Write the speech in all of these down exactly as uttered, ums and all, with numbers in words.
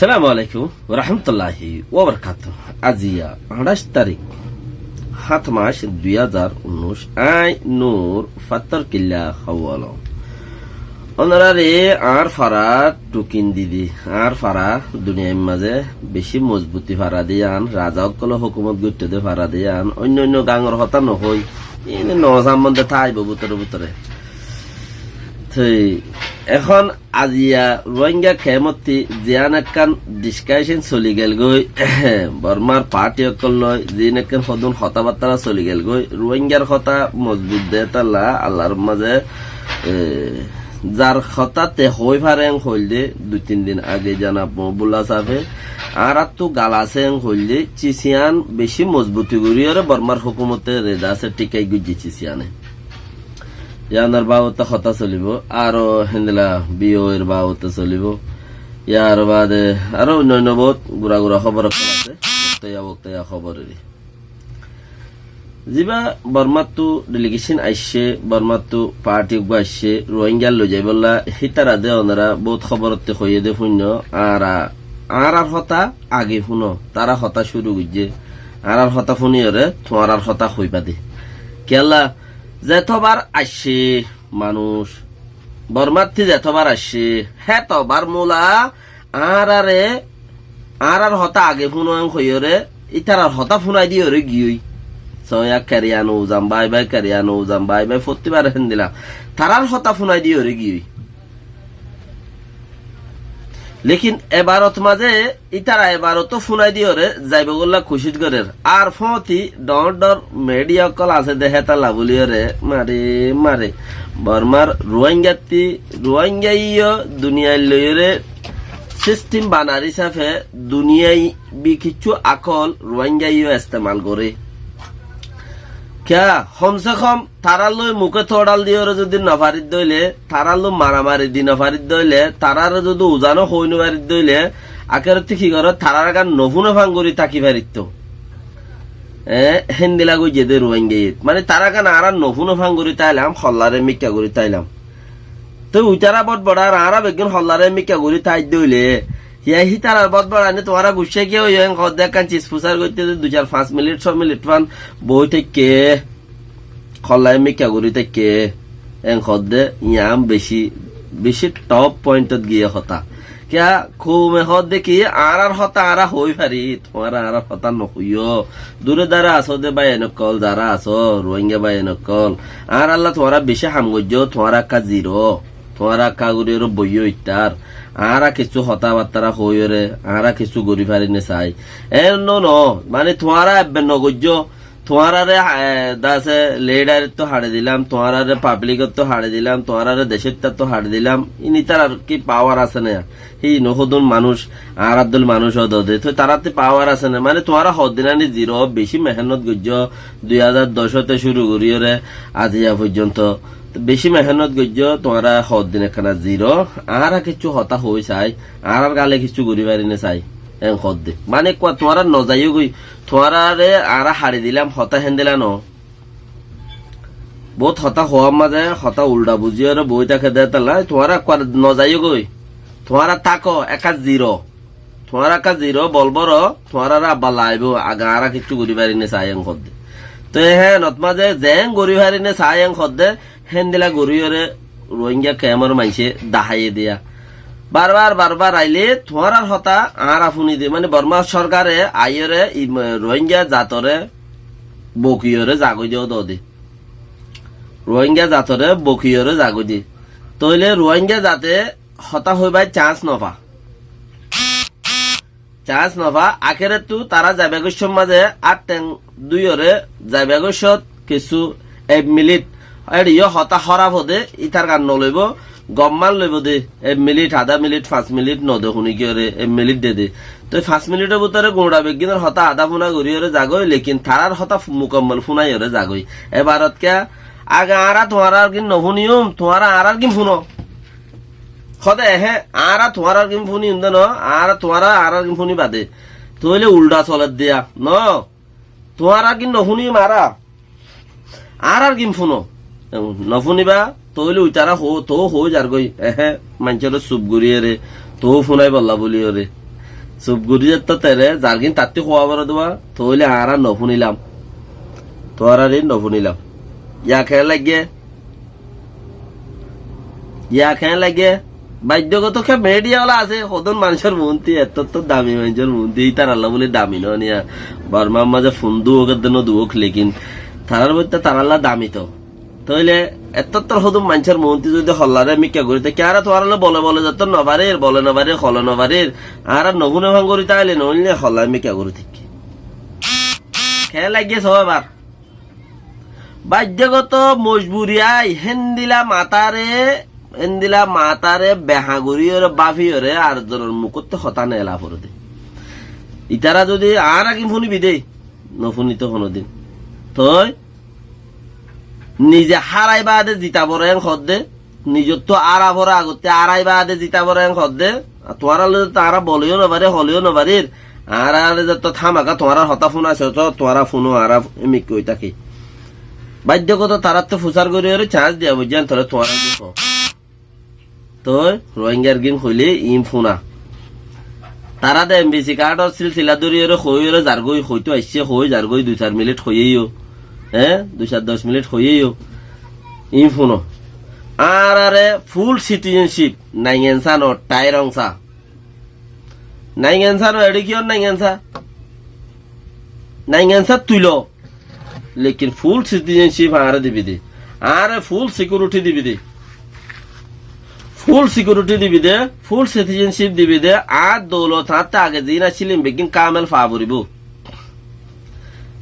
Assalamu alaikum warahmatulláhi wabarakátuhu. Aziya añçáic tarík, háñt mac, dui házar unnúic. Añí Nur Fattor Killa Hawalo. Ónorare añár fara thukin didi, añár fara duniyair mazé bicí mozbuti fara de yián, raza ókkolé hókumot goittó de fara de yián, oinno oinno gañor hotá nohói, iín no sambonde táibo bútore bútore. Toi ehón aziya Ruáinga kempottí ziyán ekkán dhiskacon soli gelgói, Bormár parthi ókkol loi ziyán ekkán hodún hotábattára soli gelgói, Ruáingar hotá mozbut de tálla Allar mazé, e, zar hotá te hoói fare en hoilde, dui tin din age Janab Mohibullah sáfe, añáráttu gal asé en hoilde, cis yián bicí mozbuti goríyoré Bormár hókumote reda asé, thíkai goijjé cis yiáne. Yiánor babote hotá solibó, aró héndilla B O A r babote solibó. Yar bade aró oinno oinno bout gura gura hóbor ókkol asé, boktoya boktoya hóbor eri. Zibá Bormáttu dheligecon aiccé, Bormáttu parthi uggúa aiccé, Ruáingar loi zaibólla, hítara de onora bout hóborottí hoiyé de fúinno, añára, añárar hotá age fúno, tará hotá cúru goijjé, añárar hotá fúniyoré tuáñrar hotá hoibá de. Kiyólla, zetóbar aiccé manúic, Bormáttu zetóbar aiccé, hétobar mula añárare, añárar hotá age fúno en hoiyóre, ítarar hotá fúnai diyoré giyói. Soya keriya no uzam, bái bái keriya no uzam, bái bái fottíbar héndilla. Tarár hotá fúnai diyoré giyói. Lekin ebarot mazé ítara ebaroto fúnai diyoré zaibogólla kucíc gorér. Ar fóti dhoóñr dhoóñr midhiya ókkol asé de hétalla bóliyoré mare mare. Bormár Ruáingattí, Ruáingaiyó duniyair loiyoré sistim banar hísafe duniyai bi kiccú akól Ruáingaiyó estemal goré. Kiyá, hom se hom tarár loi muké tódhal diyoré zodi nofaridde óile, tarár loi maramari di nofaridde óile, taráre zodi uzano hoói nofaridde óile, akerottí ki goró, tarár gán nofúne fán gorí táki farittó. E, héndilla goijjé de Ruáingaiyé. Mane tarár gán añára nofúne fán gorí táilam, hollaré mikká gorí táilam. Toi uitará botbodhar, añára beggún hollaré mikká gorí táidde óile, híya hítarar botbodhani tuáñra guccá kiyá óiyo, en hoódde ekkán cis fusár goitté de dui sair fañs minit, só minit fán boói táikke. Hollai mikká gorí táikke, en hoódde, yián bicí, bicí thop pointot giyé hotá. Kiyá, koume hoódde ki, añárar hotá añára hoói fari, tuáñra añárar hotá nohoiyó. Dure dare asó de báiyain ókkol, zará asó, Ruáinga báiyain ókkol. Añáralla tuáñra bicí ham goijjó, tuáñra ekká ziro, tuáñra ekká goríyoré boiyó ittár. Añára kessú hotábattára hoóiyoré, añára kessú gorí fari né sai. En no no, mane tuáñra ebbe nogoijjó, tuáñráre, e, dase lidharottú haçi dilam, tuáñráre pablikottú haçi dilam, tuáñráre decóittattú haçi dilam. Ín ítarar ki pawar asé né? Híin ó hodún manúic, añárar dóil manúic ó dode. Toi taráttí pawar asé né? Mane tuáñra hoddinani ziro, bicí mehénnot goijjó, dui házar doc óte cúru goríyoré aziya foijjonto. Bicí mehénnot goijjó, tuáñra hoddin ekkána ziro. Añára kiccú hotá hoói sai, añárar gale kiccú gorí fari né sai. En hoódde. Mane ekkúa tuáñra nozaiyó goi, tuáñráre añára haçi dilam, hotá héndilla no. Boóut hotá hoóar mazé hotá uldha buzíyoré boói táke de hétalla, tuáñra ekkúa nozaiyó goi. Tuáñra táko, ekká ziro. Tuáñra ekká ziro, bol bóro, tuáñráre abbar laibóu, age añára kiccú gorí fari né sai en hoódde. Toi hénot mazé zeén gorí fari né sai en hoódde, héndilla goríyoré Ruáinga kemor maincé daháiye diya. Barbar, barbar ailé tuáñrar hotá añára fúni di. Mane Bormá sorkare aiyóre i, ma, Ruáinga zatoré bokiyoré zagói de ó dode. Ruáinga zatoré bokiyoré zagói de. Tóile Ruáinga zate hotá hoibár chans nofa. Chans nofa, akérettú tará zaiba goiccór mazé át theng dúiyoré zaiba goiccót kissú ek minit. Éçe yó hotá hóraf óde, ítar gan noloibó, gom man loibó de, ek minit, adá minit, fañs minit node hunikiyóre, ek minit dede. Toi fañs minitor bútore guñça beggúnor hotá adá fúna goríyoré zagói, lekin tarár hotá mukammal fúnaiyoré zagói. Ebarot kiyá, age añára tuáñrár gín nofúniyum, tuáñra añárár gín fúno. Hode, ehe, añára tuáñrár gín fúniyum de no, añára tuáñra añárár gín fúniba de. Tóile uldha soler diya, no. Tuáñrár gín nofúniyum añára. Añárár gín fúno. Nofúniba, tóile uitará ho, toó hoói zargói. Ehe, maincóre sup goríyeré, toó fúnaibolla bóliyoré. Sub gorí zettó tere, zargín tattí kuwa boro duwa, tóile añára nofúnilam. Tuáñrare nofúnilam. Yá keén laiggé? Yá keén laiggé? Baiddogoto ke media ola asé, hodún manúcor muúnti, ettótto dami manúcor muúnti, ítarallá buli dami no niya. Bormar mazé fun duwók edde no duwók, lekin tarár boitte tarallá dami to. Tóile ettóttor hodún maincór muúnti zodi hollare mikká gorí táke, añára tuáñrallá bole bole zettót nofarir, bole nofarir, hole nofarir, añára nofúne fán gorí táile noóile hollare mikká gorí táke. Keén laiggé só ebar? Baiddogoto mojburi ai héndila matare, héndila matare behañ goríyore báfiyore ar zonor mukótte hotá neela forede. Itara zodi añára ki fúnibi de, nofúnito honodin. Toi nize hárai baade zita foré en hoódde, nizottú ára foré agotte hárai baade zita foré en hoódde, tuáñrallá zodi añára boleyo nofarir, holeyo nofarir, añárare zettót hámaka tuáñrar hotá fúnaisé, to tuáñra fúno, añára emikká ói táki. Baiddogoto taráttu fusár goríyore chance diya boijjé, en tole tuáñra ki hoó? Toi Rohingyar gín hoilé iín fúna. Tará de embesi kaádor silsila dóriyore hoóiyore zargói, hoóito aiccé, hoói zargói, dui sair minit hoiyéyo. Eé? Dui sair doc minit hoiyéyo. Iín fúno. Añárare full citizenship, naingensa no, thair ongsa. Naingensa no, eçé kiyór naingensa? Naingensa tuilo. Lekin full citizenship añáre dibi de. Añáre full security dibi de. Full security dibi de, full citizenship dibi de, añár doulot añáttu age ziín accíl iín beggín kamel faa foribó.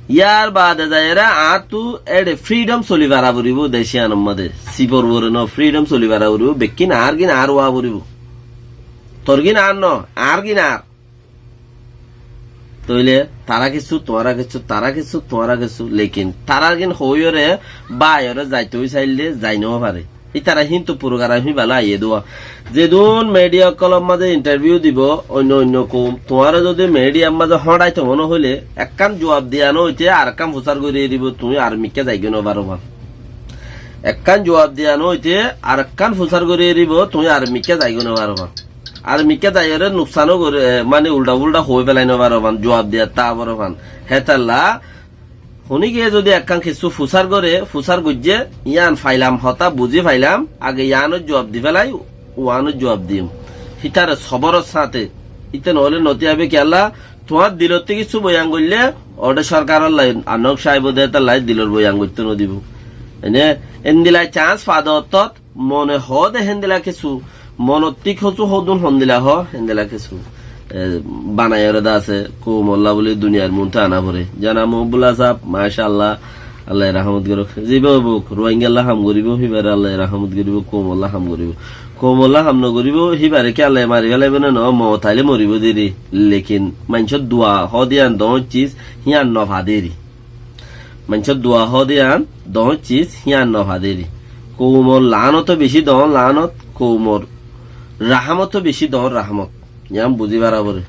Yar baade zaiyóre añáttu eçe freedom soli fara foribó, dec iánor mazé. Sibor uore no, freedom soli fara foribó, beggín añár gín añár ówa foribó. Tor gín añár no, añár gín añár. Tóile tará kessú, tuáñra kessú, tará kessú, tuáñra kessú. Lekin tarár gín hoóiyore báiyore zaito ói sailde zai no fare. Ítara híntu program híballa aiyé duwa. Zedún media ókkolor mazé interview dibo, oinno oinno koum, tuáñra zodi mediar mazé hóñçaito mone hoilé, ekkán juab diya no óite arekkán fusár gorí eribo, tuñí ar mikká zaigói no faro fán. Ekkán juab diya no óite arekkán fusár gorí eribo, tuñí ar mikká zaigói no faro fán. Ar mikká zaiyóre nuksan ó gorí, e, mani uldha-fuldha hoói félai no faro fán, juab diyat táa foro fán. Hétolla, honíkiye zodi ekkán kessú fusár goré, fusár goijjé, yían failam, hotá buzí failam, age yíanor juab di félai, uánor juab diyum. Hítare sobóror sáñte, íte noóile notí aibo kiyólla, tuáñr dilottú kessú boyan goillé, oçé sorkarolla, anok saibo de hétolla dilor boyan goittó nodibo. Ene, endilla chance fade ottót, mone hoó de héndilla kessú, monottí kessú hodún hondilla hoó, héndilla kessú, e, banaiyóre de asé, koumolla buli duniyair muúntu ana foré. Janab Mohibullah sáb, macállah, Allaye rahámot gorók. Zibá óibou, Ruáingalla ham goríbou, híbare Allaye rahámot goríbou, koumolla ham goríbou. Koumolla ham nogoríbou, híbare ki Allaye mari félaibo né noó, moot ailé moribóu deri. Lekin maincór dua hoó de yían doóñr cis, hían nofaderi. Maincór dua hoó de yían doóñr cis, hían nofaderi. Koumor laánoto bicí doóñr laánot, koumor rahámoto bicí doóñr rahámot. Yían buzí fara foré.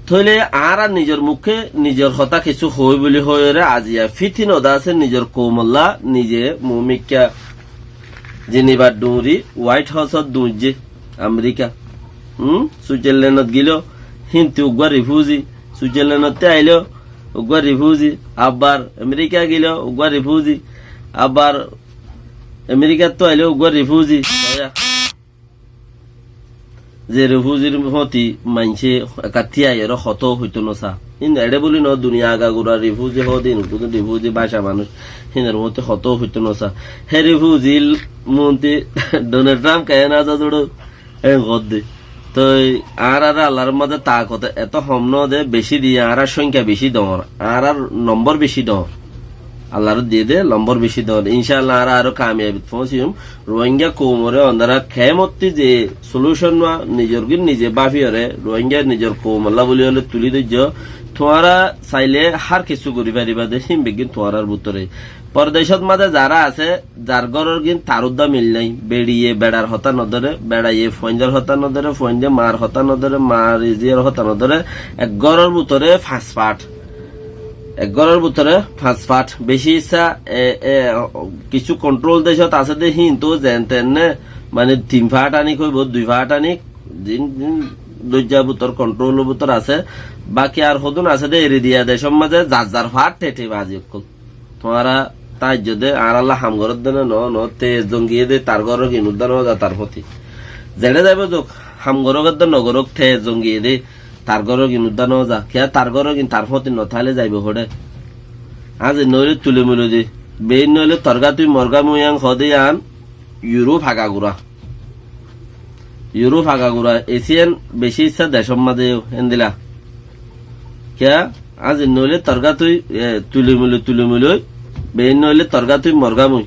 Tóile añára nizor mukké nizor hotá kessú hoói buli hoóiyore aziya fítin oda asé nizor koumolla nize muúmikká Jinibar dhuñri White House ot dhuñijjé Amerika. Hum? Suizarlenot giló híntu uggúa rifuzi, Suizarlenottú ailó uggúa rifuzi, abbar Amerika giló uggúa rifuzi, abbar Amerikattú ailó uggúa rifuzi. Ze rifuzir fóti maincé ekká tíaiyóre hotó hoitó nosá. Hín eçé buli noó, duniya agagura rifuzi hoó de, hín kudu rifuzi báca manúic, hínor fóti hotó hoitó nosá. Hé rifuzir muúnti Donald Trump keén asá zoro, en hoó de. Toi añárare Allar mazé taakot etó hom noó de, bicí diye, añárar sóingka bicí doóñr, añárar nombor bicí doóñr. Allar diye de lombor bicí doóñr. Incálla añára aró kamiyabit foóñsiyum. Ruáingga koumoré onora keémottí ze solution uá nizor gín nize báfiyóre, Ruáingga nizor koumolla bóli óile tulí dóijjo. Tuáñra sailé hár kessú gorí faribá de, hín beggín tuáñrar bútore. Pordecót mazé zará asé, zar góror gín tar uddá mil nái. Beçiye beçar hotá nodóre, beçaiye fuaindar hotá nodóre, fuainde maar hotá nodóre, maare zíyar hotá nodóre. Ek góror bútore fañs fath. Ek góror bútore fañs fath. Bicí issá, e, e, kissú kontrol decót asé de, híntu zeén teén né, mane tin fath anik óibo, dui fath anik, zin, zin, Dóijja bútor, kontról bútor asé. Baki ar hodún asé dé eri diya decór mazé zar zar faát thethi bazi ókkol. Tuáñra táijjo dé, añárálla ham goródde né noó, noó, te zongiyé dé, tar góror gin uddá noó za tar fóti. Zeçé zaibóu zouk, ham gorók edde nogorók, te zongiyé dé, tar góror gin uddá noó za. Kiyá tar góror gin tar fóti notáile zaibou hoçé? Añzir noóile tuli muli di. Bein noóile torgá tui morgá mui yían hoóde yían, yurú faga gura. Yurú faga gura, esiyén bicí issá decór mazé yó, héndila. Kiyá? Añzir noóile torgá tui, e, tuli muli, tuli muli ói, bein noóile torgá tui morgá mui.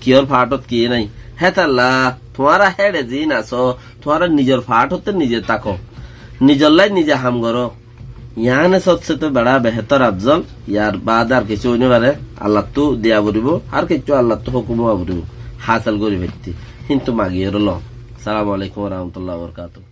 Kiyór faátot kiyé nái. Hétalla, tuáñra héçe ziín asó, tuáñra nizor faátotte nize táko. Nizollái nize ham goró. Yíane sóbse to beçá behétor afzol, yar baade ar kessú ói no fare, Allattú diya foribóu, ar kessú Allattú hókum ówa foribóu, hásel gorí faittí. Kintu magiyóre loó. Assalamu alaikum wa rahmatullahi wa barakatuhu.